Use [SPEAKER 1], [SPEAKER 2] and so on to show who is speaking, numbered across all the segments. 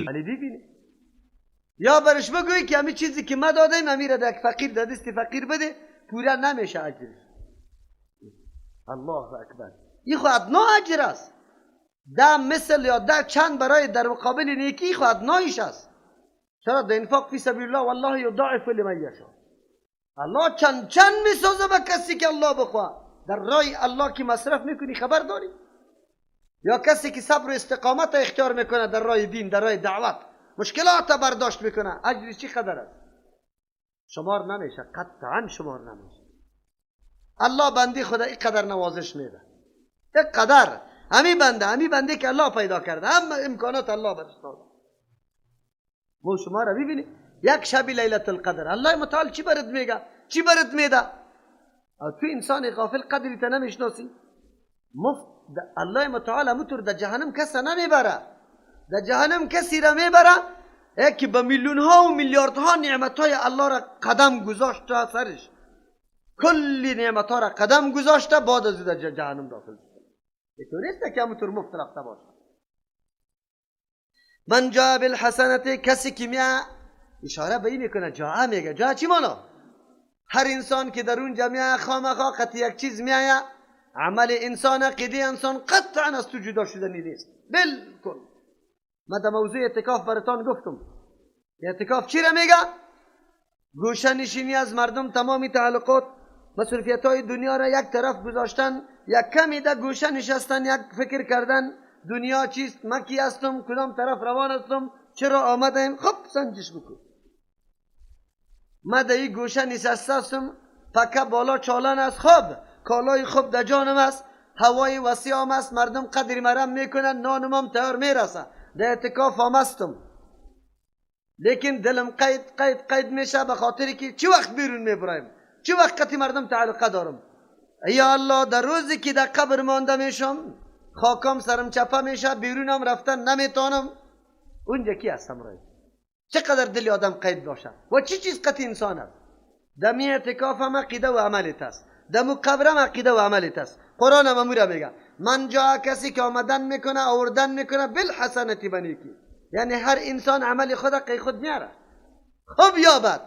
[SPEAKER 1] ولی ببینی یا برش بگویی که همین چیزی که ما دادیم امیر در فقیر در دست فقیر بده، پورا نمیشه اجرش. الله اکبر، این خو ادنا اجر است. ده مثل یا ده چند برای در مقابل نیکی خو ادنایش است. چرا؟ در انفاق فی سبیل الله والله یضاعف لمن یشاء. الله چند چند میسازه به کسی که الله بخواه. در رای الله که مصرف میکنی خبر داری؟ یا کسی که صبر و استقامت اختیار میکنه در رای دین، در رای دعوت، مشکلات برداشت میکنه، اجرش چی قدر است؟ شمار نمیشه، قطعا شمار نمیشه. الله بندی خدا اینقدر نوازش میده، اینقدر همی بنده، همی بنده که الله پیدا کرده، هم امکانات الله برش داده. مو شما را ببینی یک شب لیلت القدر الله متعال چی برات میگه، چی برات میده؟ تو انسان غافل قدری تا نمیشناسی. مفت الله متعال همونطور در جهنم کس نمیبره، در جهنم کسی را میبره که به میلیون ها و میلیاردها نعمت های الله را قدم گذاشته سرش، کلی نعمت ها را قدم گذاشته، بعد از در جهنم داخل شده. اینطور نیست که همونطور مفت رفته باشه. من جاء بالحسنة، کسی که میه اشاره به این میکنه، جاء میگه، جاء چی مانا؟ هر انسان که در اون جمعه خامخا قطع یک چیز میایه، عمل انسان، عقیده انسان قطعا از تو جدا شدنی نیست بالکل. ما در موضوع اعتکاف براتان گفتم. اعتکاف چی را میگه؟ گوشه نشینی از مردم، تمامی تعلقات، مصروفیت های دنیا را یک طرف گذاشتن، یک کمی در گوشه نشستن، یک فکر کردن دنیا چیست، من کی هستم، کدام طرف روان هستم، چرا آمدیم. خب سنجش بکن. ما در این گوشه نشسته هستم، پکه بالا چالان است، خب کالای خوب در جانم است، هوای وسیع هم است، مردم قدر مرم میکنن، نانم هم تیار میرسه، در اعتکاف هم هستم، لیکن دلم قید قید قید میشه به خاطر که چی وقت بیرون میبرایم، چی وقت قطعی مردم تعلقه دارم. یا الله در روزی که در قبر مانده میشم، خاکم سرم چپه میشه، بیرونم رفتن نمیتونم، اونجا کی هستم رای؟ چقدر دل آدم قید باشه و چی چیز قطعی انسان است. دمی اعتکاف هم عقیده و عملت است، دمو قبرم عقیده و عملت است. قرآن هم امورا میگه من جا کسی که آمدن میکنه، آوردن میکنه، بالحسنتی بنیکی، یعنی هر انسان عمل خود قی خود میاره، خوب یا بد،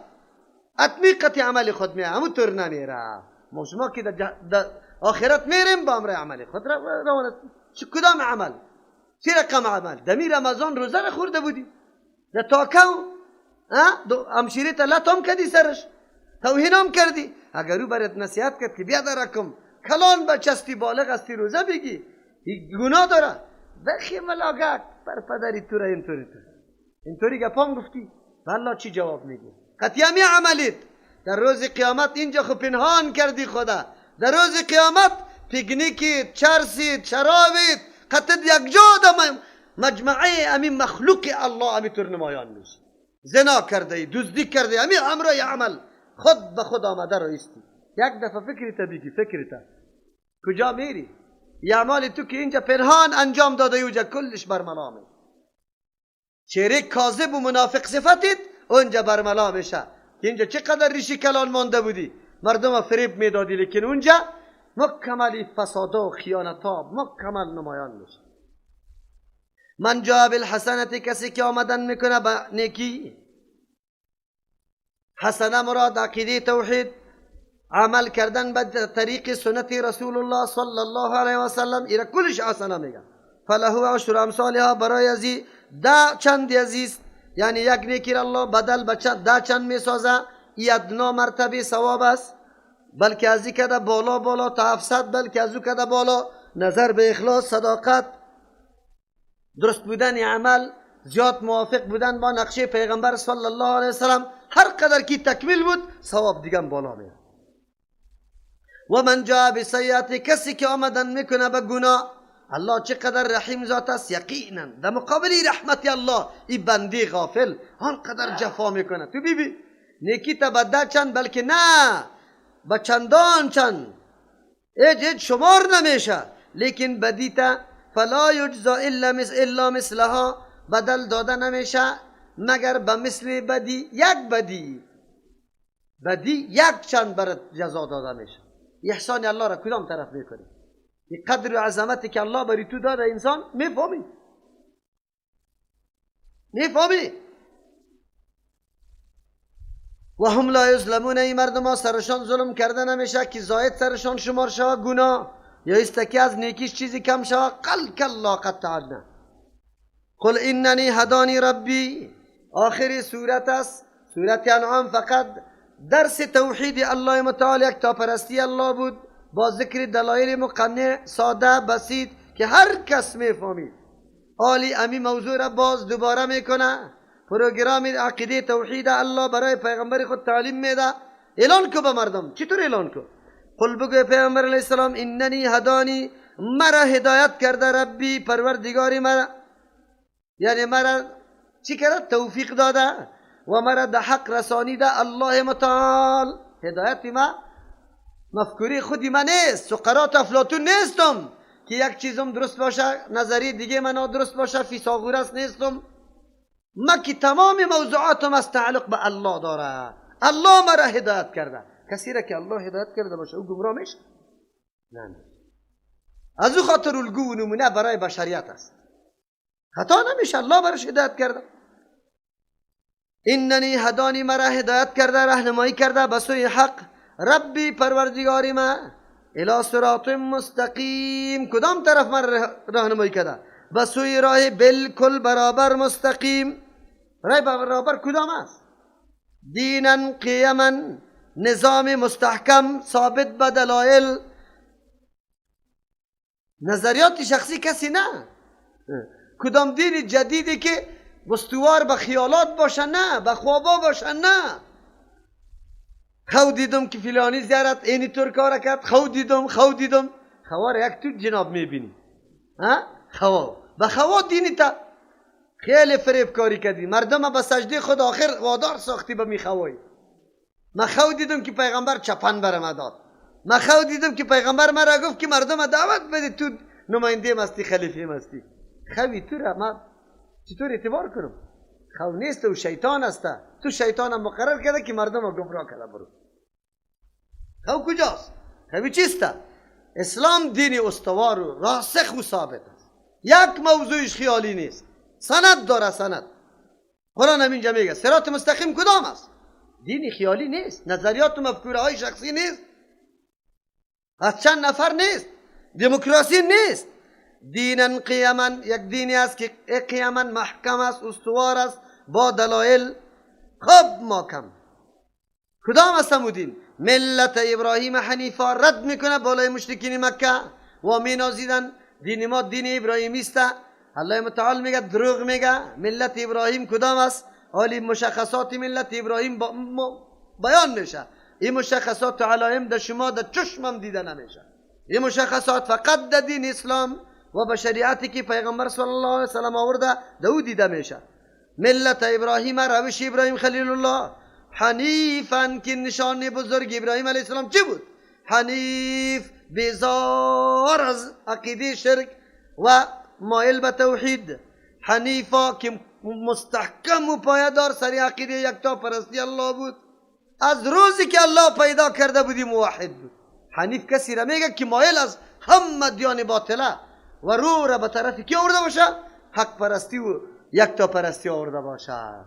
[SPEAKER 1] اتمی قطع عمل خود میاره، همونطور نمیره. ما شما که در آخرت میریم با امر عمل خود روان است. کدام عمل؟ چه رقم عمل؟ دمی رمضان روزه را خورده بودی، در تاکو همشیره لطم کردی سرش، توهینم کردی، اگر او برات نصیحت کرد که بیا درکم کلان بچستی بالغ هستی روزه بگی، گناه داره، بخی ملاگک بر پدری تو را اینطوری تو اینطوری گپام گفتی، والله چی جواب میگی؟ قطعی می عملیت در روز قیامت اینجا خو پنهان کردی خدا، در روز قیامت پیکنیکیت، چرسید، شرابید، قطعی یک جا دم مجمعه امی مخلوق الله امی تر نمایان میشه. زنا کرده ای، دزدی کرده ای، امی امرای عمل خود به خود آمده را ایستی. یک دفعه فکری تا بگی، فکری تا کجا میری؟ یه اعمال تو که اینجا پنهان انجام داده اونجا کلش برملا میشه. چهره کاذب و منافق صفتید اونجا برملا میشه که اینجا چقدر ریشی کلان مانده بودی، مردم فریب میدادی، لیکن اونجا مکمل فساد و خیانت ها مکمل نمایان میشه. من جاء بالحسنة، کسی که آمدن میکنه به نیکی، حسنه مراد عقیده توحید، عمل کردن به طریق سنت رسول الله صلی الله علیه و سلم، ایره کلش حسنه میگه. فله عشر امثالها، برای ازی ده چند عزیز، یعنی یک نیکی الله بدل به ده چند میسازه، ای ادنا مرتبه ثواب است، بلکه ازی کده بالا بالا تا 700، بلکه از او کده بالا، نظر به اخلاص، صداقت، درست بودن عمل، زیاد موافق بودن با نقشه پیغمبر صلی الله علیه وسلم، هر قدر کی تکمیل بود ثواب دیگه بالا میاد. و من جاء بسیئة، کسی که آمدن میکنه به گناه، الله چقدر رحیم ذات است، یقینا در مقابل رحمت الله این بندی غافل آنقدر جفا میکنه. تو بی نیکی تا به ده چند، بلکه نه به چندان چند، هیچ شمار نمیشه، لیکن بدی تا فلا یجزا الا مثلها، بدل داده نمیشه مگر به مثل بدی، یک بدی، بدی یک چند برات جزا داده میشه. احسان الله را کدام طرف میکنی؟ این قدر و عظمتی که الله بری تو داده انسان میفهمی. میفهمی؟ و هم لا یظلمون، ای مردم ها سرشان ظلم کرده نمیشه که زاید سرشان شمار شوه گناه یا است که از نیکیش چیزی کم شوه. قل کلا قطعا نه. قل اننی هدانی ربی، آخری سورت است، سورت انعام. فقط درس توحید الله متعال، یک تاپرستی الله بود با ذکر دلایل مقنع ساده بسیط که هر کس میفهمید. آلی امی موضوع را باز دوباره میکنه. پروگرام عقیده توحید الله برای پیغمبر خود تعلیم میده. اعلان کو به مردم. چطور اعلان کو؟ قل بگو پیغمبر علیه السلام اننی هدانی، مرا هدایت کرده ربی پروردگاری مرا، یعنی مرا چی کرده؟ توفیق داده و مرا ده حق رسانیده الله متعال. هدایت ما مفکوری خودی من نیست، سقراط افلاطون نیستم که یک چیزم درست باشه نظری دیگه من نادرست باشه، فیثاغورس نیستم. ما که تمام موضوعاتم از تعلق به الله داره. الله مرا هدایت کرده. کسی را که الله هدایت کرده باشه او گمراه میشه؟ نه. از او خاطر الگو و نمونه برای بشریت است. خطا نمیشه، الله براش هدایت کرده. اننی هدانی، مرا هدایت کرده، راهنمایی کرده به سوی حق، ربی پروردگاری ما، الی صراط مستقیم. کدام طرف مرا راهنمایی کرده؟ به سوی راه بالکل برابر مستقیم. راه برابر کدام است؟ دینا قیما، نظام مستحکم ثابت به دلایل، نظریات شخصی کسی نه. کدام دین جدیدی که مستوار به خیالات باشه نه، به خوابا باشه نه. خو دیدم که فلانی زیارت اینی طور کار کرد، خو دیدم، خو دیدم. خوار یک تو جناب میبینی ها، خوا به خوا دینی تا خیلی فریب کاری کردی، مردم به سجده خود آخر وادار ساختی به میخوایی. من خو دیدم که پیغمبر چپن برم داد، من خو دیدم که پیغمبر مرا گفت که مردم دعوت بده، تو نماینده مستی، خلیفه مستی. خوی تو را من چطور اعتبار کنم؟ خو نیست و شیطان است. تو شیطان مقرر کرده که مردم رو گمراه کرده. برو خو کجاست؟ خوی چیست؟ اسلام دین استوار و راسخ و ثابت است. یک موضوعش خیالی نیست، سند داره، سند. قرآن هم اینجا میگه صراط مستقیم کدام است؟ دین خیالی نیست، نظریات و مفکوره های شخصی نیست، از چند نفر نیست، دموکراسی نیست. دینا قیما، یک دینی است که قیما محکم است، استوار است با دلایل. خب ما کم کدام است دین؟ ملت ابراهیم حنیفا رد میکنه بالای مشرکین مکه و مینازیدن دین ما دین ابراهیمی است. الله متعال میگه دروغ میگه. ملت ابراهیم کدام است؟ حالی مشخصات ملت ابراهیم بیان میشه. این مشخصات علائم در شما در چشمم دیده نمیشه. این مشخصات فقط در دین اسلام و به شریعتی که پیغمبر صلی الله علیه وسلم آورده در او دیده میشه. ملت ابراهیم، روش ابراهیم خلیل الله، حنیفا که نشان بزرگ ابراهیم علیه السلام چی بود؟ حنیف، بیزار از عقیده شرک و مایل به توحید. حنیفا که مستحکم و پایدار سر عقیده یکتا پرستی الله بود. از روزی که الله پیدا کرده بودی موحد بود. حنیف کسی را میگه که مایل از همه دیان باطله و رو را به طرف کی آورده باشه؟ حق پرستی و یکتا پرستی آورده باشه.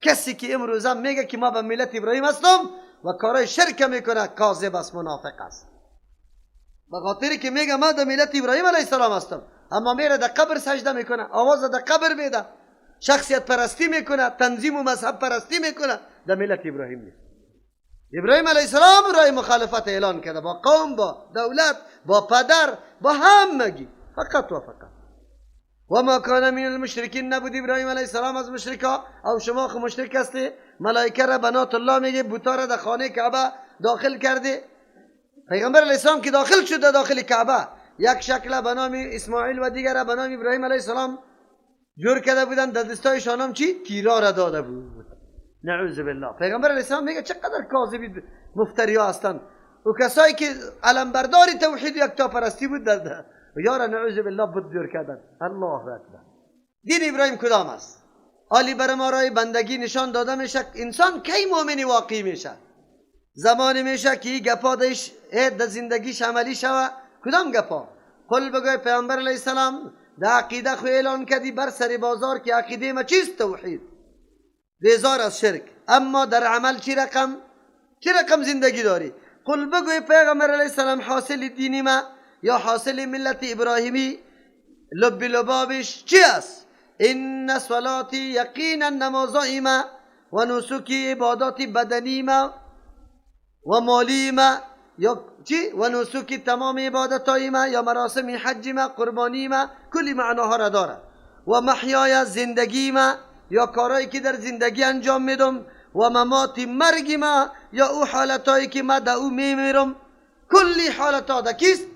[SPEAKER 1] کسی که امروز هم میگه که ما به ملت ابراهیم هستم و کارای شرک میکنه، کاذب است، منافق است. به خاطری که میگه ما در ملت ابراهیم علیه السلام هستم، اما میره در قبر سجده میکنه، آواز در قبر میده، شخصیت پرستی میکنه، تنظیم و مذهب پرستی میکنه، در ملت ابراهیم نیست. ابراهیم علیه السلام رای مخالفت اعلان کرده با قوم، با دولت، با پدر، با همگی، فقط و فقط. و ما کان من المشرکین، نبود ابراهیم علیه السلام از مشرکا. او شما خو مشرک هستی، ملائکه را بنات الله میگه، بوتا را در خانه کعبه داخل کرده. پیغمبر علیه السلام که داخل شده داخل کعبه، یک شکل به نام اسماعیل و دیگر به نام ابراهیم علیه السلام جور کرده بودن، در دستایشان هم چی؟ تیرا را داده بود. نعوذ بالله. پیغمبر علیه السلام میگه چقدر کاذبی مفتری ها هستند و کسایی که علمبردار توحید و یکتاپرستی بود در یارا نعوذ بالله بود جور کردن. الله اکبر. دین ابراهیم کدام است؟ عالی بر ما رای بندگی نشان داده میشه. انسان کی مؤمن واقعی میشه؟ زمان میشه که این گپا در زندگیش عملی شوه. کدام گپا؟ قل بگوی پیامبر علیه السلام در عقیده خو اعلان کردی بر سر بازار که عقیده ما چیست؟ توحید، بیزار از شرک. اما در عمل چی رقم؟ چی رقم زندگی داری؟ قل بگوی پیغمبر علیه السلام حاصل دینی ما یا حاصل ملت ابراهیمی لب لبابش چی است؟ ان صلاتی، یقینا نمازای ما، و نسکی عبادات بدنی ما و مالی ما، یا چی؟ و نسکی تمام عبادتای ما یا مراسم حج ما، قربانی ما، کلی معناها را داره. و محیای زندگی ما یا کارهایی که در زندگی انجام میدم، و مماتی مرگ ما یا او حالتایی که ما در او میمیرم، کلی حالتا در کیست؟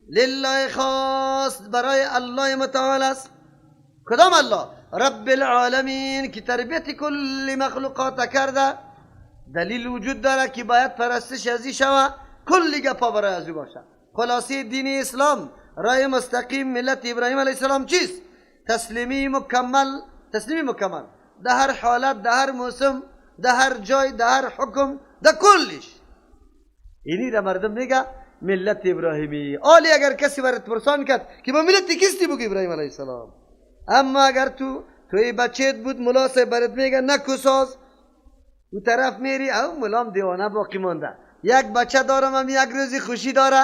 [SPEAKER 1] لله خاص، برای الله متعال است. کدام الله؟ رب العالمین که تربیت کل مخلوقات کرده. دلیل وجود داره که باید پرستش ازی شوه، کلی گپا برای ازو باشه. خلاصه دین اسلام، رای مستقیم ملت ابراهیم علیه السلام چیست؟ تسلیمی مکمل، تسلیمی مکمل در هر حالت، در هر موسم، در هر جای، در هر حکم، در کلش. اینی را مردم میگه ملت ابراهیمی. آلی اگر کسی برات پرسان کرد که با ملت کیستی، بگو ابراهیم علیه السلام. اما اگر تو توی بچهت بود، ملا صاحب برات میگه نکو ساز، او طرف میری، او ملام دیوانه باقی مانده. یک بچه دارم، هم یک روزی خوشی داره،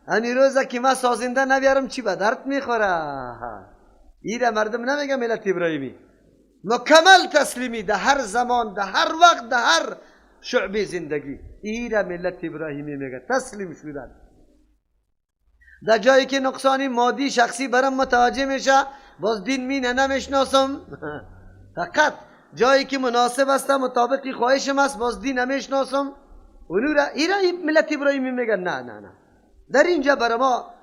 [SPEAKER 1] همین روزه که من سازنده نبیارم چی به درد میخوره؟ ایره مردم نمیگه ملت ابراهیمی. مکمل تسلیمی در هر زمان، در هر وقت، در هر شعبه زندگی. ایره ملت ابراهیمی میگه تسلیم شدن. در جایی که نقصانی مادی شخصی برم متوجه میشه، باز دین مینه نمیشناسم. فقط جایی که مناسب است، مطابق خواهشم است، باز دین نمیشناسم. اونو را ایره ملت ابراهیمی میگه نه نه نه. در اینجا بر ما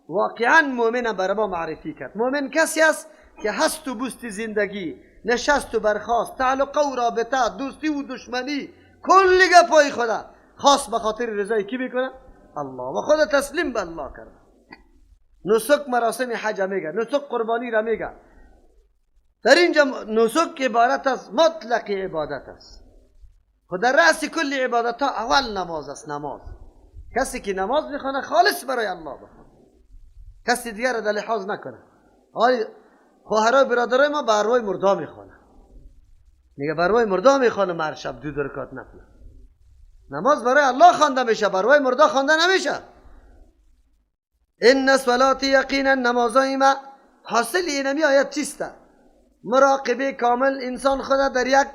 [SPEAKER 1] واقعا مؤمن بر ما معرفی کرد. مؤمن کسی است که هست و بوست زندگی، نشست و برخاست، تعلق و رابطه، دوستی و دشمنی، کل گپای خدا خاص به خاطر رضای کی میکنه؟ الله، و خود تسلیم به الله کرده. نسک مراسم حج میگه، نسک قربانی را میگه. در اینجا نسک عبارت از مطلق عبادت است. خود در رأس کل عبادت ها اول نماز است. نماز کسی که نماز میخوانه خالص برای الله بخوانه، کسی دیگر را در لحاظ نکنه. آی خواهرای برادرای ما بر روی مردا میخوانه، میگه بر روی مردا میخوانه، هر شب 2 رکعت نفل. نماز برای الله خوانده میشه، بر روی مردا خوانده نمیشه. ان صلاتی، یقینا نمازای ما، حاصل اینمی آیت چیست؟ مراقبه کامل، انسان خود در یک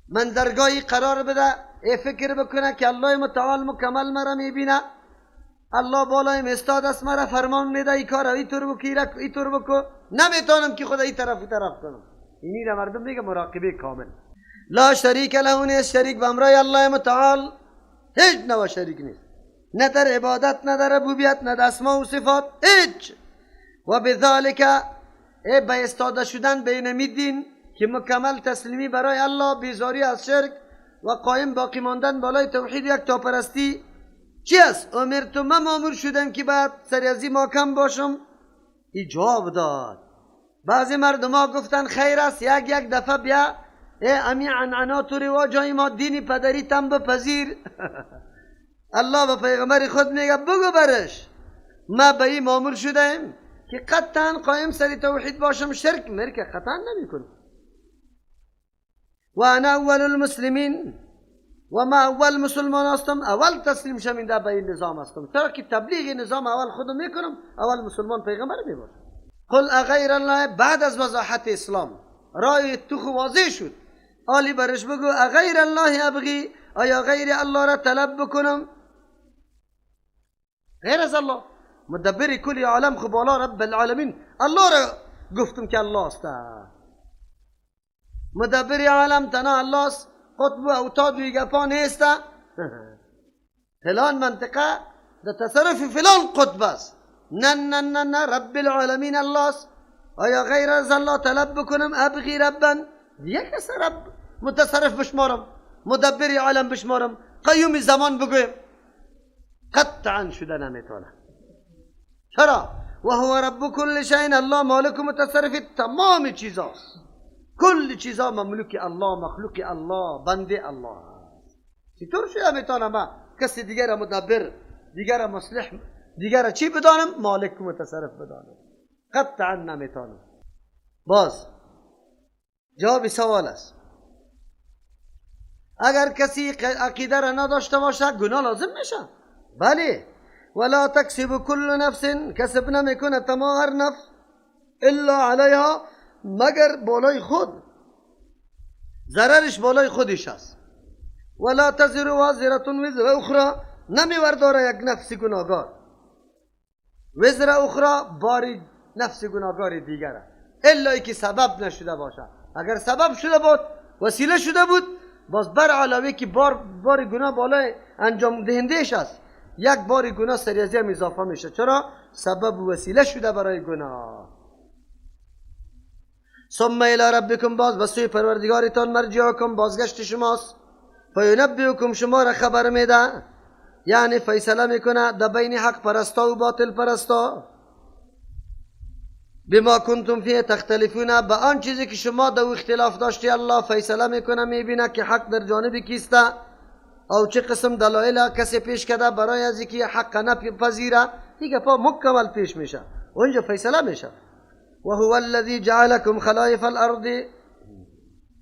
[SPEAKER 1] منظرگاهی قرار بده، ای فکر بکنه که الله متعال مکمل مرا میبینه، الله بالای استاد است، مرا فرمان میده ای کار ای طور بکو، ای طور بکو، نمیتونم که خدا ای طرف و طرف کنم. اینی را مردم میگه مراقبه کامل. لا شریک له، نیست شریک به امرای الله متعال، هیچ نوع شریک نیست، نه در عبادت، نه در ربوبیت، نه در اسما و صفات، هیچ. و بذالک، ای به استاده شدن به دین که مکمل تسلیمی برای الله، بیزاری از شرک و قایم باقی ماندن بالای توحید یک تاپرستی چی است؟ امرت، من مامور شدم که باید سر از این محکم باشم. ایجاب داد. بعضی مردم ها گفتن خیر است، یک یک دفعه بیا ای امی عنعنات و رواجهای ما، دین پدری تم بپذیر. الله به پیغمبر خود میگه بگو برش ما به این مامور شدیم که قطعا قایم سر توحید باشم، شرک مرک قطعا نمیکنم. و انا اول المسلمین، و ما اول مسلمان هستم، اول تسلیم شونده به این نظام هستم، چرا که تبلیغ نظام اول خودم میکنم، اول مسلمان پیغمبر میباشم. قل اغیر الله، بعد از وضاحت اسلام رای تو واضح شد، آلی برش بگو اغیر الله ابغی، آیا غیر الله را طلب بکنم؟ غیر از الله مدبر کل عالم، خب بالا رب العالمین الله را گفتم که الله است، مدبر عالم تنها الله است، قطب و اوتاد و گپا نیست. فلان منطقه در تصرف فلان قطب است، نه نه نه نه، رب العالمین الله است. آیا غیر از الله طلب بکنم؟ ابغی ربا، یک کس رب متصرف بشمارم، مدبر عالم بشمارم، قیوم زمان بگویم؟ قطعا شده نمیتونه. چرا؟ و هو رب کل شیء، الله مالک و متصرف تمام چیزاست، کل چیزا مملوک الله، مخلوق الله، بنده الله. چطور شده میتونم من کسی دیگر مدبر، دیگر مصلح، دیگر چی بدانم؟ مالک و متصرف بدانم. قطعا نمیتونم. باز جواب سوال است. اگر کسی عقیده را نداشته باشه گناه لازم میشه. بله. ولا تکسب کل نفس، کسب نمیکنه تمام هر نفس الا علیها، مگر بالای خود، ضررش بالای خودش است. ولا تزر وازرة وزر اخرى، نمیورداره یک نفس گناهگار وزر اخرى، باری نفس گناهگار دیگره، الا ای که سبب نشده باشه. اگر سبب شده بود، وسیله شده بود، باز بر علاوه که بار گناه بالای انجام دهندهش است، یک بار گناه سریازی هم اضافه میشه. چرا؟ سبب وسیله شده برای گناه. ثم الی ربکم، باز به سوی پروردگارتان مرجعکم، بازگشت شماست. فینبئکم، شما را خبر میده، یعنی فیصله میکنه در بین حق پرستا و باطل پرستا. بما کنتم فیه تختلفون، به آن چیزی که شما در اختلاف داشتی الله فیصله میکنه، میبینه که حق در جانب کیسته او چه قسم دلایل کسی پیش کرده برای از اینکه حق نپذیره. دیگه پا مکمل پیش میشه، اونجا فیصله میشه. و هو الذی جعلکم خلائف الارض،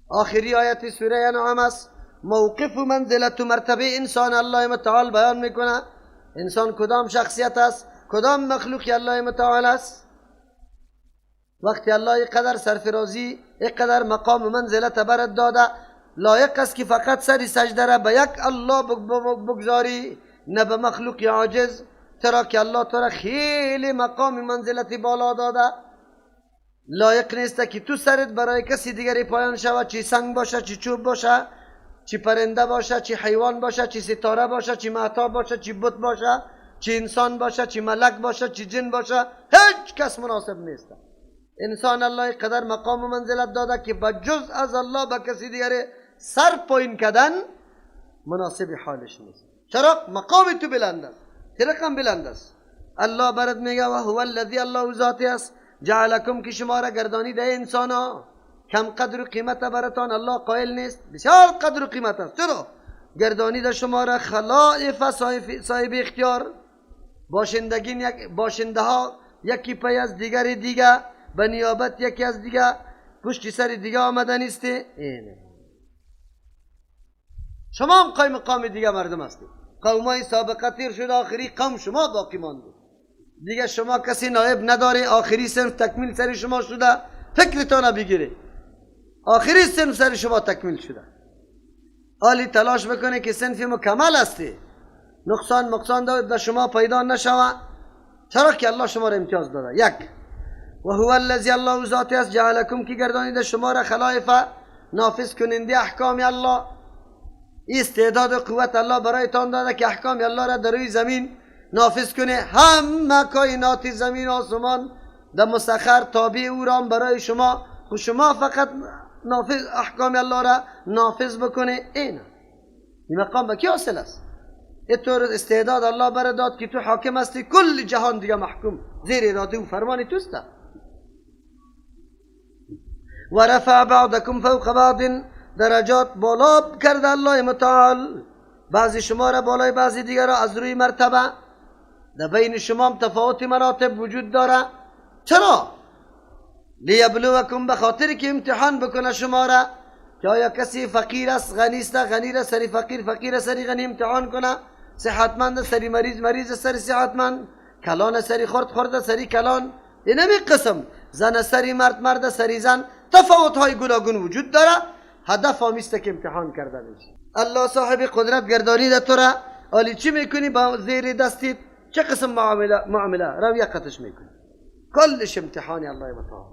[SPEAKER 1] آخری آیت سوره انعام است. موقف و منزلت و مرتبه انسان الله متعال بیان میکنه. انسان کدام شخصیت است، کدام مخلوقی الله متعال است. وقتی الله اینقدر سرفرازی، اینقدر مقام و منزلت برات داده، لایق است که فقط سری سجده را به یک الله بگذاری، نه به مخلوق عاجز. چرا که الله تو را خیلی مقام منزلت بالا داده، لایق نیست که تو سرت برای کسی دیگری پایان شود، چی سنگ باشه، چی چوب باشه، چی پرنده باشه، چی حیوان باشه، چی ستاره باشه، چی مهتاب باشه، چی بت باشه، چی انسان باشه، چی ملک باشه، چی جن باشه، هیچ کس مناسب نیست. انسان الله قدر مقام و منزلت داده که به جز از الله به کسی دیگری سر پایین کردن مناسب حالش نیست. چرا؟ مقام تو بلند است، رقم بلند است. الله برات میگه و هو الذی، الله ذاتی است، جعلکم، که شما را گردانیده انسان ها، کم قدر و قیمت براتان الله قائل نیست، بسیار قدر و قیمت است. چرا؟ گردانیده شما را خلائف، صاحب اختیار، باشنده ها یکی پی از دیگر دیگه، به نیابت یکی از دیگه، پشت سر دیگه آمده نیستی. اینه شما هم قایم مقام دیگه مردم هستید. قومای سابقه تیر شد، آخری قوم شما باقی مانده، دیگه شما کسی نایب نداره، آخری صنف تکمیل سر شما شده. فکرتان بگیره، آخری صنف سر شما تکمیل شده. حالی تلاش بکنه که صنف مکمل هستی، نقصان مقصان در شما پیدا نشوه. چرا که الله شما را امتیاز داده. یک، و هو الذی، الله ذاتی است، جعلکم، که گردانیده شما را خلائف، نافذ کننده احکام الله. استعداد و قوت الله برایتان داده که احکام الله را در روی زمین نافذ کنه. همه کائنات زمین و آسمان در مسخر تابع او را برای شما، خو شما فقط نافذ احکام الله را نافذ بکنه. این مقام به کی حاصل است؟ اینطور استعداد الله برای داد که تو حاکم هستی، کل جهان دیگه محکوم زیر اراده و فرمان توست. و رفع بعضکم فوق بعض، درجات بالا کرده الله متعال بعضی شما را بالای بعضی دیگر را از روی مرتبه. در بین شما هم تفاوت مراتب وجود داره. چرا؟ لیبلوکم، به خاطر که امتحان بکنه شما را که آیا کسی فقیر است، غنی است، غنی را سری فقیر، فقیر سری غنی امتحان کنه، صحتمند سری مریض، مریض سری صحتمند، کلان سری خرد، خرد سری کلان، اینمی قسم، زن سری مرد، مرد سری زن، تفاوت های گوناگون وجود داره. هدف آمیسته که امتحان کرده میشه. الله صاحب قدرت گردانیده تو را، حالی چی میکنی با زیر دستیت؟ چه قسم معامله رویه قطش میکنی؟ کلش امتحانی الله متعال.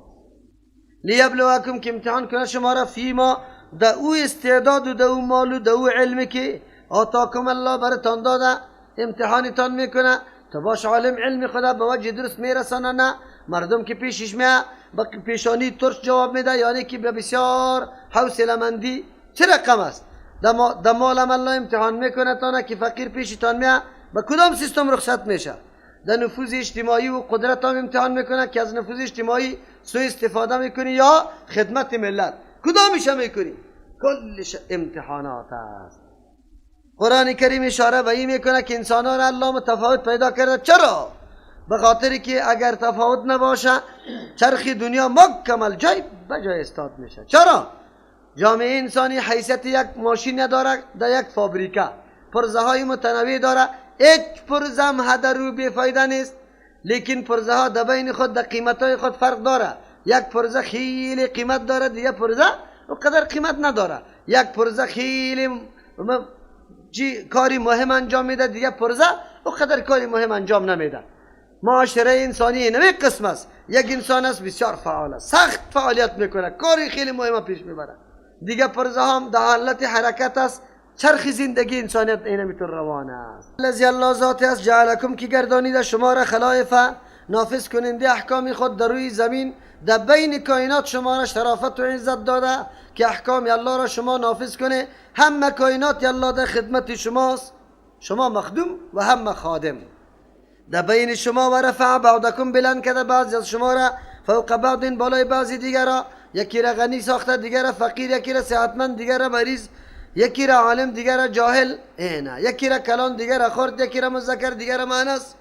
[SPEAKER 1] لیبلوکم، که امتحان کنه شما را، فیما، در او استعداد و در او مال و در او علمی که آتاکم الله براتان داده، امتحانتان میکنه. تو باش عالم، علم خدا به وجه درست میرسانه، نه مردم که پیشش میه با پیشانی ترش جواب میده، یعنی که به بسیار حوصله مندی. چه رقم است؟ در مال الله امتحان میکنه تانه که فقیر پیشتان میه به کدام سیستم رخصت میشه. در نفوذ اجتماعی و قدرت هم امتحان میکنه که از نفوذ اجتماعی سوء استفاده میکنی یا خدمت ملت، کدامش میکنی؟ کلش امتحانات است. قرآن کریم اشاره به این میکنه که انسانان را الله متفاوت پیدا کرده. چرا؟ به خاطر که اگر تفاوت نباشه چرخ دنیا مکمل جای به جای استاد میشه. چرا؟ جامعه انسانی حیثیت یک ماشین نداره در یک فابریکه، پرزه های متنوع داره، هیچ پرزه هم هدر و بیفایده نیست، لیکن پرزه ها در بین خود در قیمت های خود فرق داره. یک پرزه خیلی قیمت داره، دیگه پرزه اونقدر قیمت نداره. یک پرزه خیلی کاری مهم انجام میده، دیگه پرزه اونقدر کاری مهم انجام نمیده. معاشره انسانی نمی قسم است. یک انسان است بسیار فعال است، سخت فعالیت میکنه، کاری خیلی مهم پیش میبره. دیگه پرزه هم در حالت حرکت است، چرخ زندگی انسانیت اینمیتون روان است. الذی الله ذات است جعلکم که گردانیده شما را خلایف، نافذ کننده احکام خود در روی زمین، در بین کائنات شما را شرافت و عزت داده که احکام الله را شما نافذ کنه. همه کائنات الله در خدمت شماست، شما مخدوم و همه خادم. در بین شما و رفع بعضکم بلند کرده بعضی از شما را فوق بعض بالای بعضی دیگر را، یکی را غنی ساخته، دیگر را فقیر، یکی را صحتمند، دیگر را مریض، یکی را عالم، دیگر را جاهل، نه یکی را کلان، دیگر را خرد، یکی را مذکر، دیگر را مؤنث.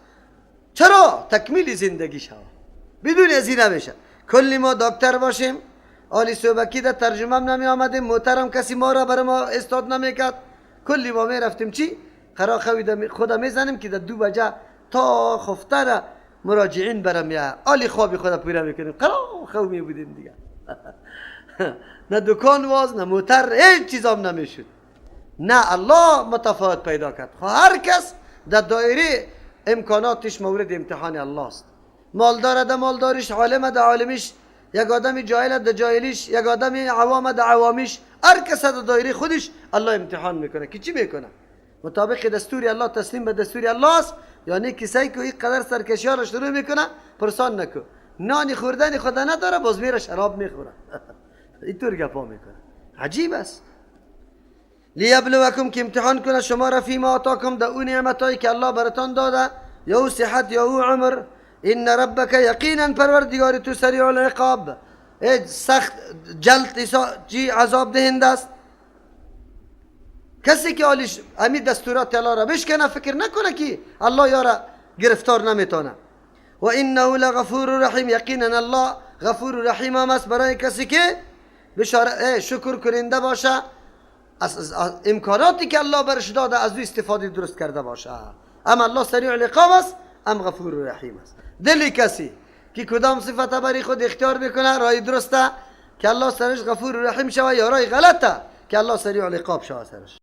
[SPEAKER 1] چرا؟ تکمیل زندگی شود، بدون از این نمیشه. کلی ما دکتر باشیم، آلی صوبکی در ترجمه هم نمی آمدیم، محترم کسی ما را برای ما استاد نمیکرد، کلی ما می رفتیم چی؟ قرا خود میزنیم که در 2 بجه تا خفته را مراجعین برم یا آلی خوابی خود پیدا میکنیم، قرا خو می بودیم دیگه. نه دکان واز، نه موتر، هیچ چیز هم نمیشد. نه الله متفاوت پیدا کرد. خب هر کس در دایره امکاناتش مورد امتحان الله است. مالدار در مالداریش، عالم در عالمیش، یک آدم جاهل در جاهلیش، یک آدم عوام در عوامیش، هر کس در دایره خودش الله امتحان میکنه که چی میکنه. مطابق دستور الله تسلیم به دستور الله است. یعنی کسایی که اینقدر سرکشی ها را شروع میکنه پرسان نکن، نانی خوردن خدا نداره، باز میره شراب میخوره. اینطور گپا میکنه، عجیب است. لیبلوکم که امتحان کنه شما را فیما آتاکم در اون نعمتایی که الله براتان داده، یا او صحت یا او عمر. ان ربک یقینا پروردگار تو سریع العقاب، سخت جلد عذاب دهنده است. کسی که آلیش همین دستورات الله را بشکنه فکر نکنه که الله یارا گرفتار نمیتونه. و انه لغفور رحیم، یقینا الله غفور رحیم هم است برای کسی که بشاره شکر کننده باشه، از امکاناتی که الله برش داده از او استفاده درست کرده باشه. اما الله سریع العقاب است، ام غفور رحیم است. دلی کسی که کدام صفت برای خود اختیار میکنه رای درسته که الله سرش غفور رحیم شوه، یا رای غلطه که الله سریع العقاب شوه سرش.